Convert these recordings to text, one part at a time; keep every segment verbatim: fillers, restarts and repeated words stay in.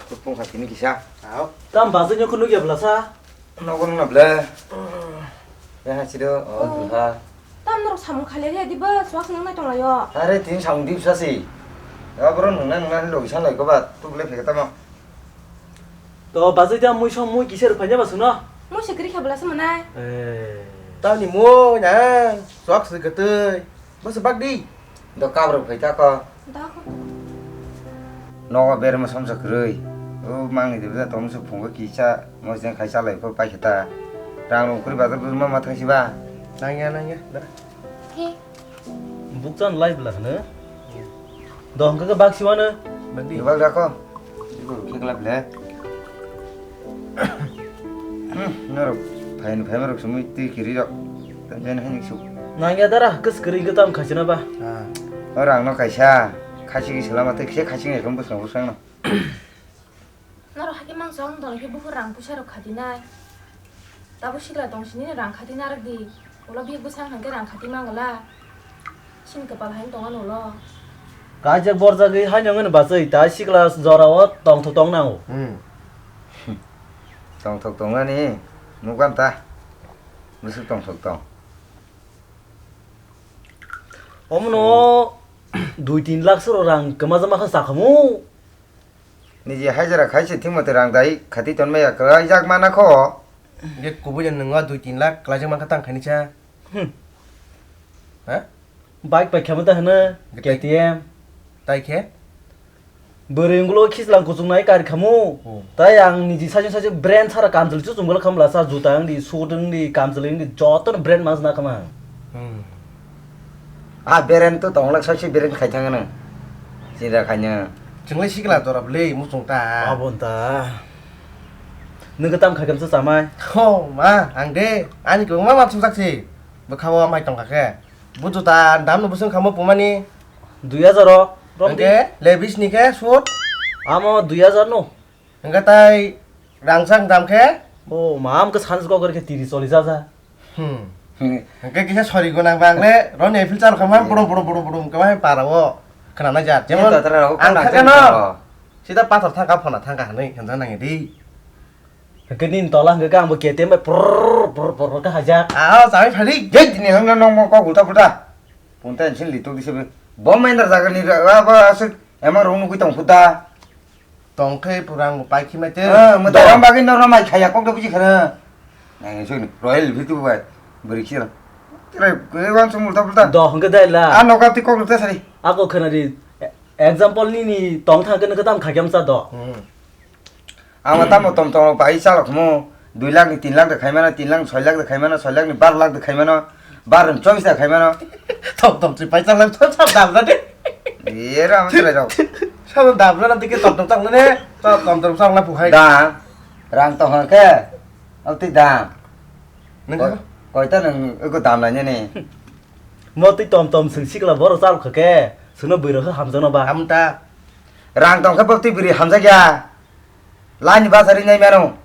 Tupung kha tini kisa. Aw. Tam bazai nyo khunu ya blasa. Nogo nuna ble. Ya ha chido, oh, duha. Tam norok samung khale ya diba, suak nang nai tonglayo. Are tini samung dibsa si. Ya bro nung nang nang logi san lai ko ba, tu ble phek tamo. To bazai ta mui song mui kisa rwphai ya ba sungno. Mui se kri kha blasa manai. Eh. Tamni mui nang, suak se gatei. Bo se bak di. Do kabrok phai ta ko. Da ko. Nogo berma somsa kwrwi. O mangni de bwsa tong se phungo kisa mojeng khai chalai ko pai khe ta. Rang rong kwrwi bazar bwrwi ma ma thang si ba. Nangya, nangya, da. He. Bukchan lai bwla hwno. Do hwnkhe bak siwano. Bak di. Bak da ko. Ibu khekla ble. Hmm, norok phaini phaimarok sumui twi kiri rok. Tamjani haini su. Nangya dara, kis kiri gita am khachina ba. Ah. Oro ang no kaisa, khachigwi salama tei khe khachigwi ekdom bwskango bwskango. Norok hakhe mang chong dol khe buphur rang puisa rok khatinai. Tabuk sikla tong sini rang khatina rwk di. Ulo biyek bwsang hwnkhe rang khati mangla. Sini kwpal haino tongo ulo. Kaijak borjagwi haino wngmani bachwi, tai sikla jorao tongthok tong nango. Hmm. Tongthok tongmani nukha ta. Bwswk tongthok tong. Omono dui tin lakh soro rang kwmajama kha sakhamu. Niji hajira khai se thik mate rang dai khati tonmaya kwlaijak mana kho. Hwnkhe kubui no nwngo dui tin lakh kwlaijak mankha tang khainisa. Hmm. Ha? Bike pai khamu ta hwno Gate. K T M. Tai khe? Bwrwi wnglo khichlang kuchung nai kari khamu. Hmm. Tai ang niji sajung sajung brand sara kamchwlwi chuchung bwla khamla sa juta wngdi, suit wngdi, kamchwlwi wngdi, joto no brand mas na khama. Hmm. Ah, beren to tong lak sai se beren khai thang nang. Sira khai nang. Chwnglai sikla jora bwlwi muchung ta. Abo ta. Nwng kwtam khai kamsa chamai. Ho ma, ang de ani kwbangma ma thumjak se. Bwkha o mai tong kha khe. Bu juta dam no bwswng kha mo pumani. Dui hajar o. Romdi. Hwnkhe Levi's ni khe suit. Amo dui hajar no. Hwnkhe tai rangchak dam khe? O, mam khe sanjwk kok khe tiris chollish hajar. Hmm. Hwnkhe kisa sori gwnang bang le, roni Eiffel chal khamang, hmm, bodom, bodom, bodom, bodom, khe bai para o khwnanai jat. Jemon, ta tara o ang khana thakgano, jemon. Sida pathor thangkha, phona thangkha hwnwi hwnjak nangya di. Hwnkhe nini tola hwnkhe khe ang bo K T M bai prrrr, prrrr, prrrr khe hajak. Ah, o, chamai phadi. Jai tini hwnkhe nong mo kok ulta pulta. Punta ensin litok di sebe. Bo mendar jaga ni ra, ba, aswk emang rong nugui tong phuta. Tong khe pura ang bo pai khimai te. Eh, mwtai rang bagwi norok mai khaya kok de buji khana. Nang soi ni Royal Enfield tu bai. Beri kira. Tira, kau wan sumul ta pulta. Do hwnkhe dai la. Ah, noka ti kok ta sari. Ako khana di. Example nini tong thang khe nwng khe tam khakyam cha do. Hmm. Ang tamo tom tom pai chalok mo dui lakh ni tin lakh de khaimano, tin lakh ni soi lakh de khaimano, soi lakh ni bar lakh de khaimano, bar ni choice de khaimano. Tom tom si pai chalok to chap dam na de. Ye ram chale rok. Chap dam na de ke tom tom chang ne. Tom tom chang na pu hai. Da. Rang tong khe. Abti dam. Nang koi ta nang ego dam na ne. Mo twi tom tom swng sikla borok chal kha khe, swngno bwrwi khe hamjakno ba. Amta. Rang tong khe bo twi bwrwi hamjak ya. Laini bachari nai mano.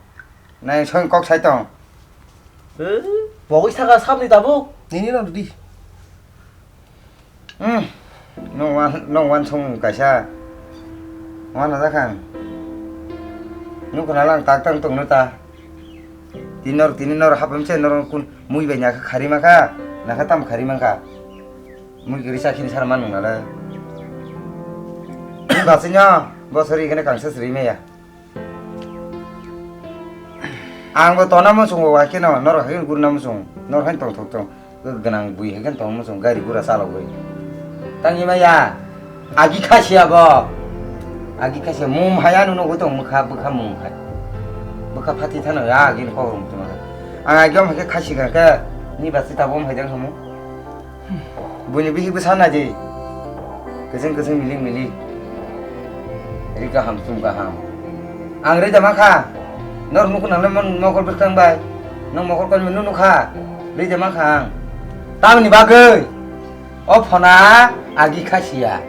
Nai song kok sai tong. Eh, pogwi saka samni tabuk. Nini no di. Hmm. Nong wan, nong wan song kaisa. Wan aja khan. Nukuna lang tak tang tong no ta. Tini nor, tini nor hapem se nor kun mui bai nyakha khari mangkha, nakha tam khari mangkha. Mui giri sa khini sar man nung nalai. Mui basing no, bosori kene kangsa sri meya. Ang bo tona mo sungo wa keno, nor hakin gurna mo sung, nor hain tong thok tong. Gwnang bui hai khe tongma chwng gari gura chalogwi. Tangwi maya, agi khasia bo. Agi khasia mum hai ano nugwi tong mwkha bwkha mum hai. Bwkha phathi thano ya agi ni kokrom tuma. Ang agi om hai khe khasi kha khe ni basi tabom hai jang hamu. Buini bihi bwsa naidi. Kwchwng kwchwng milik milik. Ri kaham chum kaham. Ang rida mankha. Nor nukhu nangle mon mokol bwskang bai. Nong mokol kol menu nukha. Rida mankha ang. Tamni bagwi. O phona agi khasiya.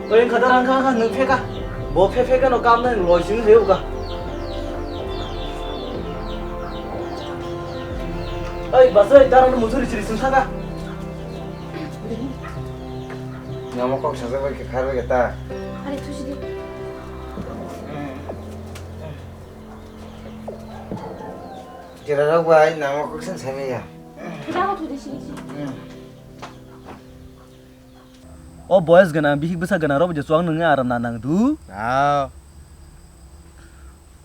Oi, wngkha da, wngkha, wngkha, nwng pheka. Bo phe, pheka no kam nai loi sing he uga. Oi, basai, dara no mujuri chiri sing thaka. Namo kok sajak bai khe khar bai khe ta. Are thusi di. Jera rok bai namo kok san sai ya. Jago thudi sini si. O boys gana bihik bwsa gana rok je chuang nung aram na nang du. Ah.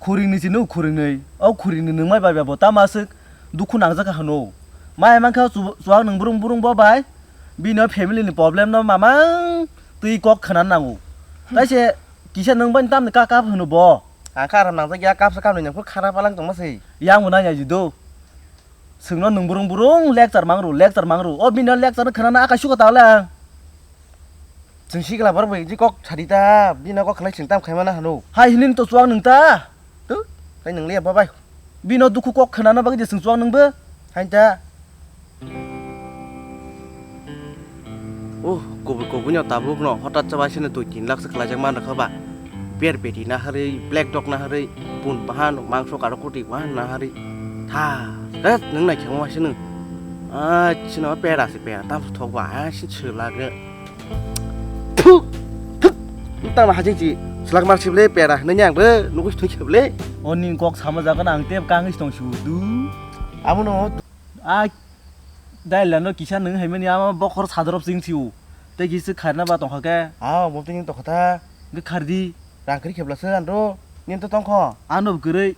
Khuringni chini khuringnwi, o khuringni nungmai bai bo tamo aswk dukhu nangjak kha hwno. Mai mankha chu-, chuak nwng brung brung bo bai, bini o family ni problem no mamang twi kok khna nango. Taise kisa nwng bai tamni ka kap hwno bo. Ang kha aram nangjak ya, kap sa kap ni nang khara palang tongma se. Yang bo nang ya ji do. Swngno nwng brung brung lecture mangru, lecture mangru. O bini o lecture no khna na aka suka ta le ang. Chwng sikla borok bai je kok sadi ta, bini kok khlai chwng tam khaimana hano. Hai hinin to chuak nwng ta. Tu, kai nwng le babai. Bino dukhu kok khwnana bagwi je chwng chuak nwng bo. Hai ta. Oh, kubui kubui no tabuk no hotat chabai sene dui tin lakh se khlaijak man rwkha ba. Ber beti na harwi, black dog na harwi, pun bahan, mangso karo koti bahan na harwi. Tha, ret nwng nai khemo waise nwng. Ah, chino pera se pera tam thok ba, ah, si chwla ge. Phu! Phu! Tama hajing chi, selak mar sible pera, nanya ang be, nukus thung sible. Oni kok sama jaga na ang tep kang is tong su du. Amo no. A, dai lano kisa nung hai mani ama bokhor sadrop sing siu. Te kisa kharna ba tongkha ke. Ah, mo tin tongkha ta. Ge khardi. Rang kri khebla se ando. Nin to tongkho. Ano gurui.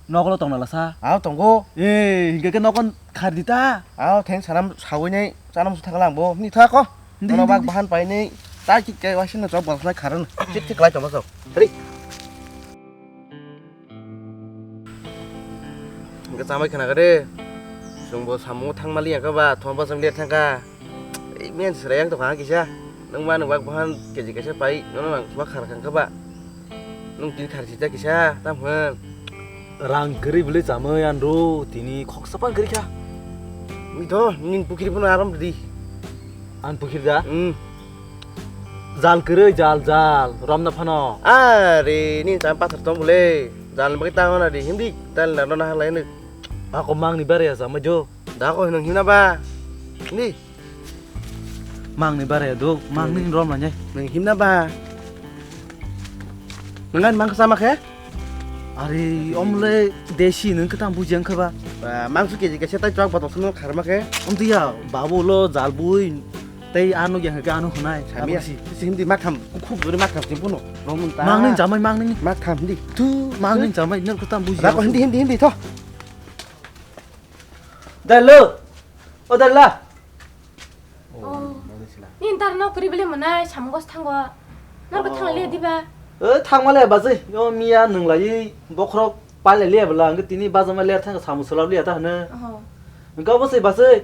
Nokolo tongna lasa. Ao tongo. Eh, hingke ke nokon khar dita. Ao theng sanam sawi nei chanam su thangla angbo. Ni tha ko. Hindi, Ono hindi, bak hindi. Bahan pai nei. Ta ki ke wasin no chok bang khna kharan. Chit chit lai tongma sok. Hari. Hingke chamai khna kare. Sungbo samung thang mali angka ba thomba sam dia thangka. Ei, men srayang to khang kisa. Nang ma nang bak bahan keji kaisa pai, nono nang bak khar khang kha ba. Nung tin khar sijak kisa, tam hwn. Rang kwrwi bwlwi chamwi anro, tini khoksa pan kwrwi kha. Mi to, nin pukhiri phano aram di. An pukhiri da? Hmm. Jal kwrwi, jal, jal, romna phano. Are, nin cham pathar tong bwle. Jal bagwi ta hona di, hindi, tal na nona halai nuk. Ako mangni bare ya chamai jo. Da ko nung hina ba. Hindi. Mangni bare do, mangni rom lanyai. Nung himna ba? Nung an mang sama khe? Ari, omle desi nung ketang bujang khe ba? Ba, mangsu keji kaisa tai chok botol sunu kharma khe? Om tiya, babu lo jalbui, tei ano yang ke ano hunai. Sami ya, si hindi mak tham, khub jori mak tham simpuno. Rom ta. Mangni jamai mangni. Mak tham hindi. Tu mangni jamai nung ketang bujang. Rako hindi, hindi, hindi, tho. Dalo. O dala. Oh. Ni tar no kri bele manai samgos thango. Nor ko thang le diba? Eh, thang male bajai. Yo miya nung lai bokhorok pale le bela ang tini bajama le thang samu sulab le ta hne. Oh. Engka bo se bajai.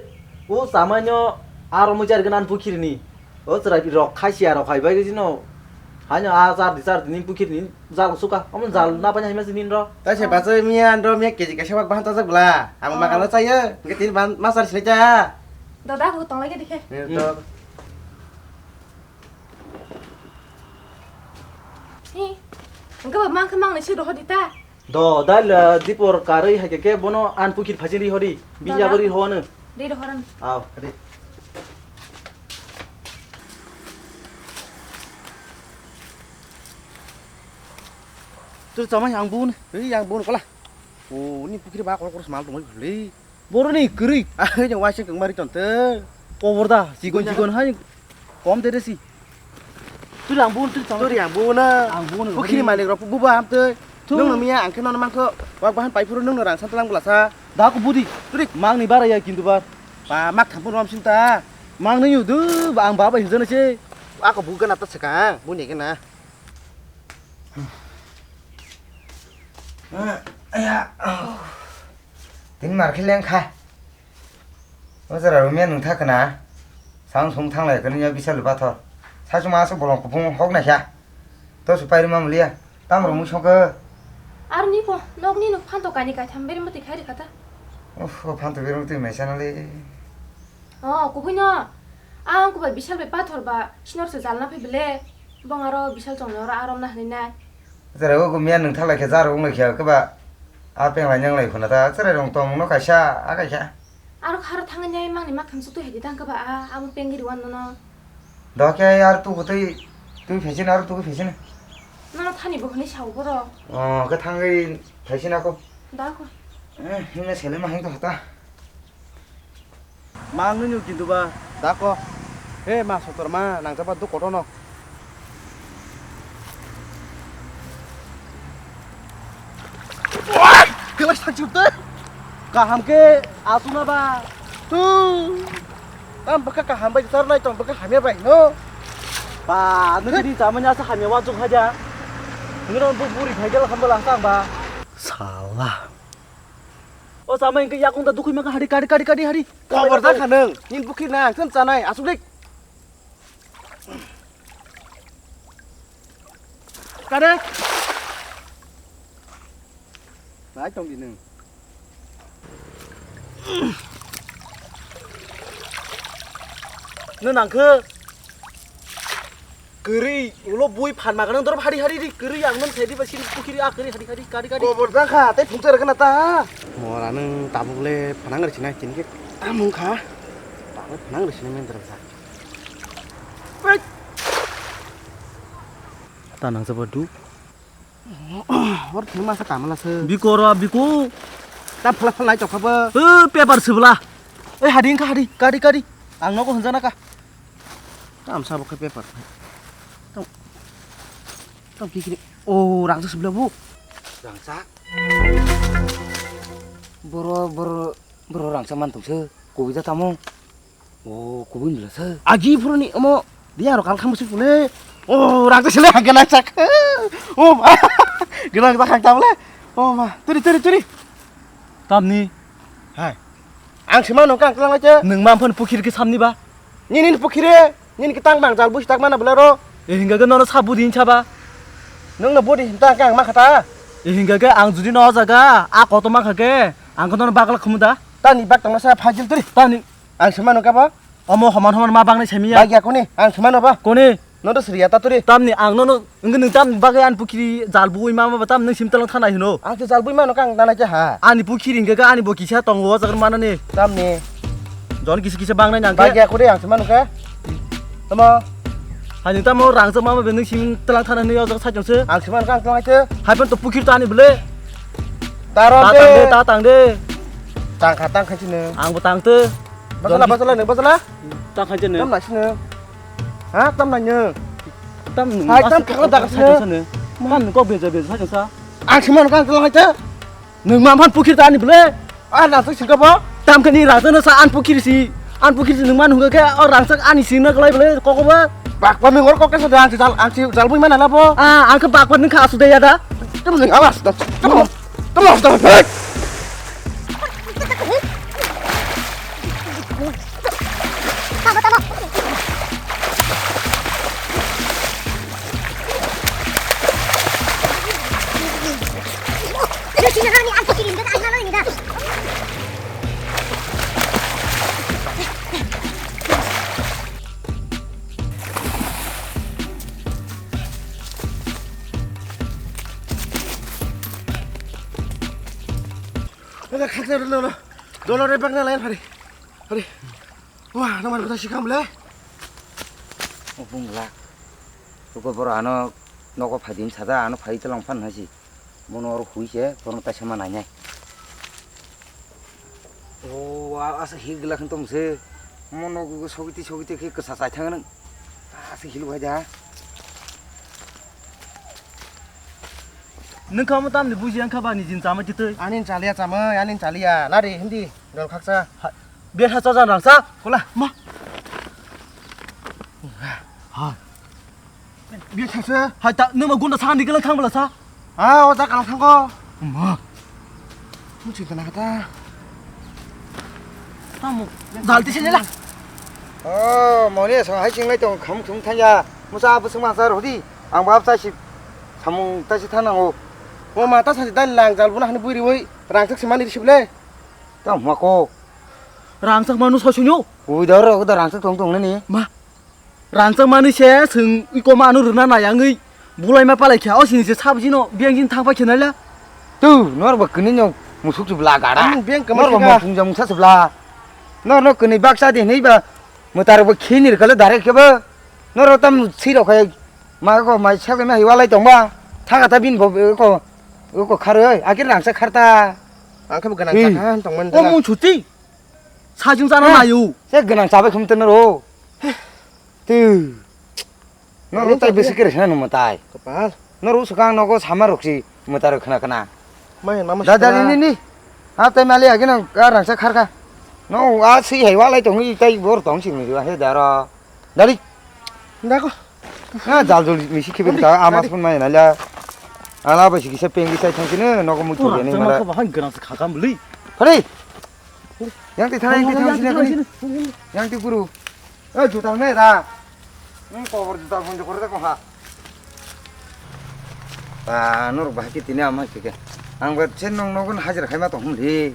U samai no aro mo jar gnan pukhir ni. O chwrai rok khai sia rok khai bai jino. Haino a char di char di ni pukhir ni. Jal suka, omo jal na panya hima sini ro. Tai se bachai miya ro miya keji kaisa bak bahan tajak bla. Ang ma kala chaya, hingke tin ban ma sar sini cha. Dada ko tong lagi dikhe. Ni to. Hi. Engka ba mang khe mang ni si roho dita. Do dal dipor karoi hai ke bono an pukhir phajin ri hori. Biya bori hono. Ri roho ran. Aw, ri. Tui chamai ang bun. Ei, ang bun kola. O, ni pukhiri ba kol kol smal tongoi bhuli. Boroni kwrwi. Ah, ei, jeng waising kengmari tonte. Kobor da, chikon chikon hai kom de resi. Tui ang bun, tui chamai. Tui ang bun na. Ang bun. Pukhiri malik rok buba am tui. Nung no miya ang khe nono mangkho. Wak bahan pai phuru nung no rang san tlang bwlasa. Da ko budi. Tui. Mang ni bara ya kintu bar. Ba mak thampun rom sinta. Mang ni yu du ba ang baba hinjana se. Ako bu gana ta sekang, bu ni gana. Aya. Tin mar khe leng kha. O jora rumya nung tha khna. Sang sung thang lai kani ya bisa lupa thor. Sa suma asuk bolong kupung hok na kha. To su pai rima mulia. Tam rong mui songkhe. Aro ni pho, nok ni nuk phanto kani kaitham beri muti khai rikha ta. Uff, o phanto beri muti mai sana le. O, kubui no. Ang kubai Bishal bai Pathor ba, sinor se jalna phai bele. Bong aro Bishal chong oro arom na hwnwi nai. Jara o miya nung thalai khe jar wng lai khe keba. A peng lai nyang lai khuna ta, jara rong tong no kaisa, a kaisa. Aro kharo thangwi nai mangni makham su twi hai di tang keba a, amo pengri wan no no. Dokhe ar tu kutui Twi phaisina aro twi phaisina. Nono thani bo hwnwi sao borok. Oh, khe thangwi phaisina ko. Da ko. Eh, himna sele ma hang to hata. Ma ang nini kintu ba da ko. He ma sotor ma nang jaba du kotono. Kela sakjubte. Kaham ke asuna ba. Tu. Tam baka kaham bai tar nai tong baka hamya bai no. Ba, nini chamanya sa hamya wa jung haja. Nini ron bu buri phai gel kham bala sang ba. Sala. O chamai ke yakung da dukui maka hari kari kari kari hari. Kobar da khanang. Nin bukhi na, kan chanai asuk dik. Kare. Nai tong di nung. Nung nang khe kwrwi ulo bui phan ma ganang dor hari hari ri kwrwi ang nung thedi ba sini pukhiri a kwrwi hari hari kari kari. Kobor da kha, tei phungsa rwkha na ta. Mora nung tabuk le phanang rwchina chini khe tamung kha. Tabuk phanang rwchina mendra kha. Ta nang jaba du. Hor thwngma sa kamala se. Biko ra biko. Ta phala phala nai tokha ba. Eh, paper sibla. Eh, hadi engkha hadi. Kari kari. Ang nogo hwnjana ka. Tam sa bokhe paper. Tam. Tam kikiri. Oh, rangsa sibla bu. Rangsa. Boro boro boro rangsa man tongse. Kubui da tamo. O, kubui ni bwla se. Agi phuru ni omo. Dia ro kal khamu sui pule. O, rang ta sele hangke nang sak. O ma. Gwnang ta khang ta bole. O ma. Turi, turi, turi. Tamni. Hai. Ang sima nong kang klang aja. Nung ma phon pukhir ke samni ba. Nini pukhire. Nini ke tang bang jal busi tak mana bela ro. E hinga ke nono sa budi hincha ba. Nung no budi hinta kang ma khata. E hinga ke ang judi no jaga. A koto ma kha ke. Ang ko nono bagla khumu da. Tani bak tang sa phajil turi. Tani. Ang sima nong ka ba. Omo homan homan ma bangnai semiya. Bagya koni, ang sima no ba. Koni. No to sriya ta turi. Tamni ang nono, wngkhe nwng tamni bagwi ani pukhiri jal buwi ma ma ba tam nwng sim talang thanai hino. Ang to jal buwi ma no kang nanai khe ha. Ani pukhiri hingkhe ani bo kisa tongo o jaga manani. Tamni. Jon kisa kisa bangnai nang khe. Bagya koni ang sima nong ka. Tamo. Hai nwng tamo rangchak ma ma be nwng sim talang thanai hino o jaga saichung se. Ang sima nong kang talang khe. Hai phan to pukhiri to ani bwle. Taro ta tang de, ta tang de. Tang kha tang kha sini. Ang bo tang te. Basala, basala, nung basala? Tam khai jene. Tam nai sini. Ha, tam nai nung. Tam nung. Hai, tam khakla dak sini. Tam nung kok beja beja sa sa. Ang sima nung kang telang aja. Nung ma phan pukhir ta ani bole. Ah, na sing sing bo. Tam kani rasa na sa an pukhir si. An pukhir si nung man hung ke o rangsak ani sina kelai bole kok ba. Bak ba ming or kok ke sa dan si jal an si jal bui mana la bo. Ah, ang ke bak ba nung kha asu de ya da. Tam nung awas da. Tam. Tamo, tamo, hek! Ada khaksa dulu, dulu. Dolo re bang na lain hari. Hari. Wah, no man kota sikam le. O bungla. Tuko boro ano nogo phai din sada ano phai telang phan hasi. Mono oro hui se bono taisa ma nai nai. O asa hil gila khin tong se. Mono sogiti sogiti khe kasa sai thang nang. Asa hil bai da. Nung kha mo tamni buji ang kha ba ni jin chamai titwi. Ani chaliya chamai, ani chaliya. Nari hindi dol khaksa. Bia sa chajan rang sa. Kula ma. Ha. Bia sa se. Hai ta nung ma gunda sa ni gala thang bala sa. Ha, o ta kalang thang ko. Ma. Mu chinta na kata. Tamu. Dal ti sini la. Oh, moni so hai sing lai tong kham thung thang ya. Musa bu sung ma sa rodi. Ang bab sa si. Samung ta si thang nang o. O ma ta sa si dal lang jal bu na hani bui ri woi. Rang sak si mani ri sib le. Ta ma ko. Rangchak manu soi songyo. Ui dor rok da rangchak tong tong nani. Ma. Rangchak mani se sung iko manu rwna nayangwi. Bulai ma palai kha o sini se sabji no biang jin thang pai khenai la. Tu nor ba kini no musuk chubla gara. Ang biang kama nor ba kha. Mopung jang sa chubla. Nor no kini baksa de nei ba. Mutar ba khini kala dare khe ba. Nor tam si rok khai. Ma ko mai sel ma hiwa lai tong ba. Thaga ta bin bo ko ko khar oi. Akir rang sa khar ta. Ang khe bo ganang Hi. Sa kha tong man O dala. Mung chuti. Sajung jana Ha? Nayu. Se ganang sa bai khum ten ro. Tu. No Ani ro tai chakri. Besi kere sana no matai. Kapal. No ro sukang no ko sama roksi matar khana khana. Mai mama Da da sukha. Ni ni ni. Ha tai mali agi nang ka rang sa khar ka. No a si hai wa lai tong i tai bor tong si mi wa he da ro. Dali. Dako. Na jal jol mi si khibe Dali, ta ama dali. Sun mai na la. Ala ba si kisa peng kisa thang sini no ko mu Ora, tu ni tama mala. Ko bahai ganang sa khakam beli. Hore. Yang ti thang yang ti thang sini kuni. Yang ti guru. Eh juta ne da. Ni ko bor juta pun jokor da ko ha. Ah, nur bahai ki tini ama kike. Ang ba chen nong nogon hajir khaima to hum di.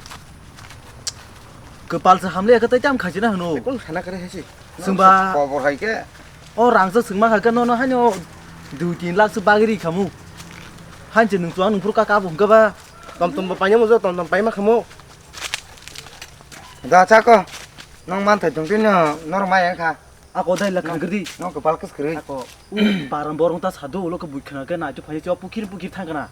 Kepal se hamle ka tai tam khajina hano. Kon khana kare hasi. Sungba. Kobor hai ke. O rangchak sungma kha ke nono haino dui tin lakh se bagri khamu. Hanche nung chuang nung phuru ka ka bung ka ba. Tom tom ba paina mo jo tom tom paima khamu. Da cha ko. Nong man thai tong tin no nor ma yang kha. Ako dai la kang gri. Nong kepal kes kri. Ako u param borong ta sadu lo ke bui khna ke na chu phai cho pukhir pukhir thang kana.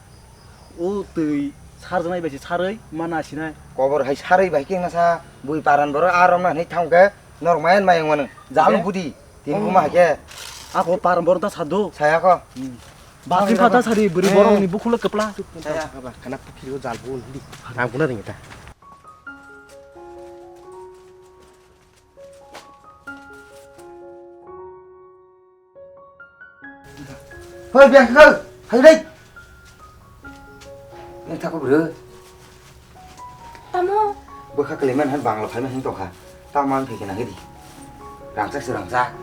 O twi sarjanai bai se saroi mana sinai. Kobor hai saroi bai keng na sa bui paran borok a rong na hinui thang ke norok mayan mayang mano. Jalo Eh? Budi. Tin Oh. Kuma hai ke. Ako paran borok ta sadu. Saya ko. Hmm. Basi Saya phata ko. Sari beri Eh. Borok ni bukhulo kepla. Saya. Apa? Kana pukhir o jal bu di. Ang kuna ring ta. Hoi, biang kau, hai dai. Yang tako bro. Tamo? Bokha keleman han bangla phaima hin tokha. Tamo ang phikena hidi. Rangchak se rangchak.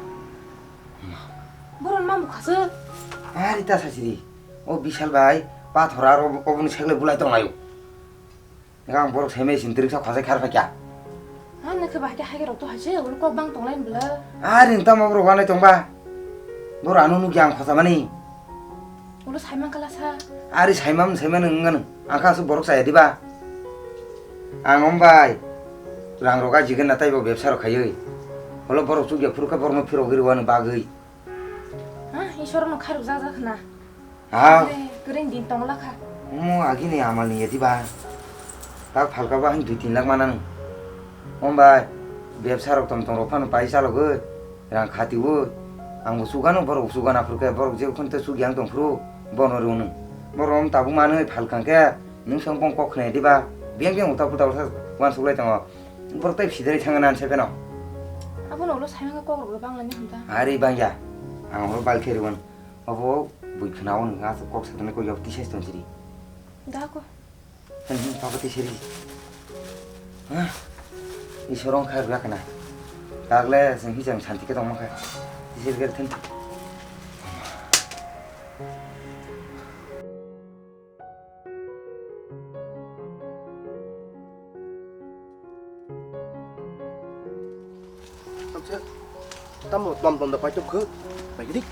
Boron mamu khase. Ari ta sachiri. O Bishal bai, pathora ro oboni sekle bulai tonglayo. Ang borok saimai sini twrwksa khosai khar phaikha. Ha, nokhe bahai khe haikhe rok to haise, ulo kok bang tonglai bwla. Ari tamo borok wanai tongba. Borok ano nukya ang khosamani. Ulo saimang kala sa. Ari saimam saimani wngano. Ang kha aswk borok chaya diba. Ang ombai. Rang rok ajigen na taibo bebsa rok khaiwi. Ulo borok chukya phuru khe borokno phirogwi rwani bagwi. Ha, Isor no kharok jak jak khna. Ha? Kring din tong lakha. Omo agini amal ni yadi ba. Tak phalka ba hin dui tin lakh manang. Ombai bebsa rok tom tom rok phano pai chalogwi rang khatiwi. Ang bo chugano borok chugana phuru khe borok je khon te chugyang tong phuru bono rwno. Borok om tabuk manwi phalkang khe nung song bong kok khna yadi ba. Biyang biyang uta puta uta uansuk lai tongo. Borok tei psidari thangna anse pheno. Abono ulo saimang kok rok bang lani hwnta. Ari bangya. Ang horo bal khe rwon. Obo bui khna on nga kok satani ko yok tises ton siri. Da ko. Hen hin papa tiseri. Ha? Isor ong kha rwla kana. Tagle sing hi jang santi ke tong ma kha. Tiseri ke thin. Tamo tom tom da paitop khe. Pai gidi.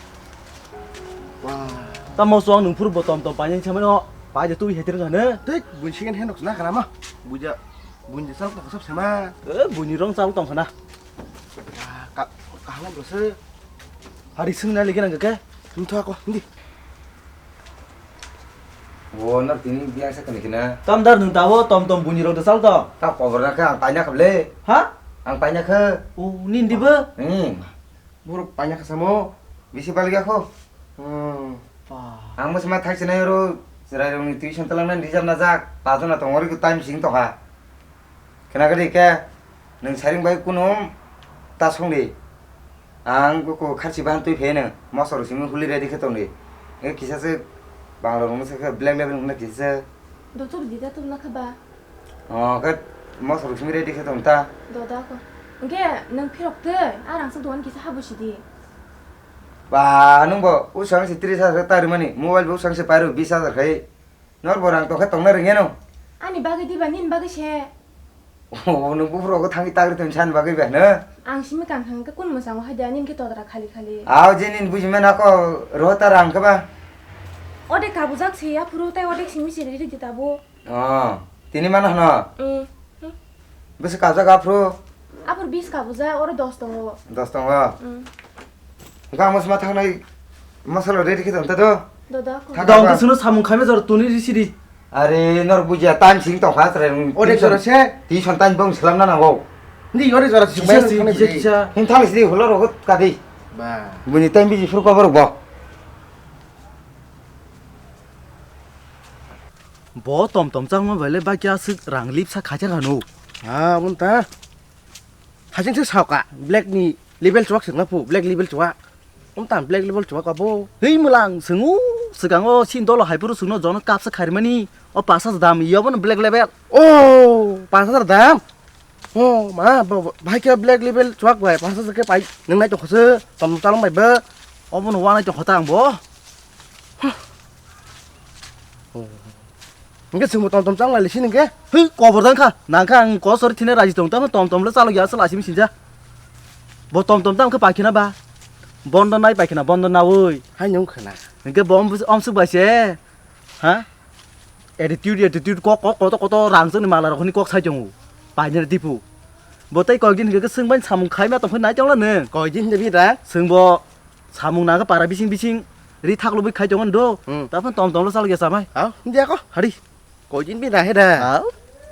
Wah. Tamo suang nung phuru bo tom tom painai samano. Pai de tui hetir ngane. Tei bun second hand na kana ma. Buja bun je sal tong sab sama. Eh, buni rong sal tong kana. Wah, ka kahang bro se. Hari sung na lagi nang ke. Nung tho ako, hindi. Bo no tini biang sa kani kina. Tam dar nung tawo tom tom buni rok da sal to. Ta kobor na kha ang paina kha le. Ha? Ang paina kha. O nin di ba? Hmm. Buru paina kha samo. Bisi bal ga kho. Hmm. Pa. Ang mo sama thak sinai ro. Serai rong ni tuition talang nan rijam na jak. Pajo na tong ori time sing to kha. Kena kadi ke. Nung saring bai kunum ta song di. Ang ko kharchi bahan twi pheno mosor simi huli ready khe tong di. E kisa se bangla rong se black label hwnna kisa se. Do tub di da tub na kha ba. O khe mosor simi ready khe tong ta. Do da ko. Ge nung phirok tei arang se don kisa habu sidi. Ba nung bo usang se tris hajar ta rimani mobile bo usang se pairu bis hajar khai. Nor bo rang tokhe tongna ringeno. Ani bagwi diba nini bagwi se. O, nung buphuru ogo thangwi tagri tong sani bagwi ba no? Ang simi kang thang khe kun mwchang hai da nini khe todra khali khali. Aw je nini buji mena ko ro ta rang khe ba. Odek kabujak se ya phuru tai odek simi se ri di tabo. O, tini mano hno. Mm. Bwswk kabjak aphuru? Aphuru bis kabujak, oro dos tongo. Dos tongo? Mm. Hwnkhe ang mosma thangnai Masala ready khe tong ta do. Dodo, ako. Thaka Dong ba. Ke suno samung khaime jor tuni risi di. Are nor bujia tan sing tong kha tre. Ore jora se. Ti son tan bong selam na nango. Ni ore jora se. Kisa si, kisa, kisa. Hin thang si holo ro ka di. Ba. Buni tan biji fur ko bo. Bo tom tom changma bai le ba kya sik rang lip sa khacha kha no. Ha, bun ta. Hajing se sauka, black ni label chuak sing na pu, black label chuak. Um tan black label chuak abo. Hei mulang, sengu, segang o sin dolo hai puru sungno jono kapsa kharimani. O pas hajar dam, iyo bono black label. Oh, pas hajar dam. Oh, ma, bo, bo, bhai khe black label chuak bai, pas hajar khe pai, nang nai tongkha se, tom tom chalong bai bo. Obono wanai tongkha ta ang bo. Huh. Oh. Hingke chwngbo tom tom chang lai sini hingke? Hei, kobor dang kha. Nang kha ang kosor thine raji tong, tamo tom tom le chalok ya, asal asimi sinja. Bo tom tom tamo khe paikhe na ba? Bondo nai paikhe na, bondo naui. Hai nung khana. Hingke bo om, om suk bai se. Ha? Attitude, attitude, kok, kok, koto, koto, rang chwngni mala rok hwnwi kok sai tongo. Painani dipu. Bo tei kok din hingke swng bai samung khai ma tong phai nai tong la nung. Koi din de bi rang? Swng bo samung naga para bising bising ri thak lubui khai tongo do. Hmm. Ta phano tom tom lo chalok ya chamai. Hao, dia ko. Hari. Koi din bi rang he da. Hao.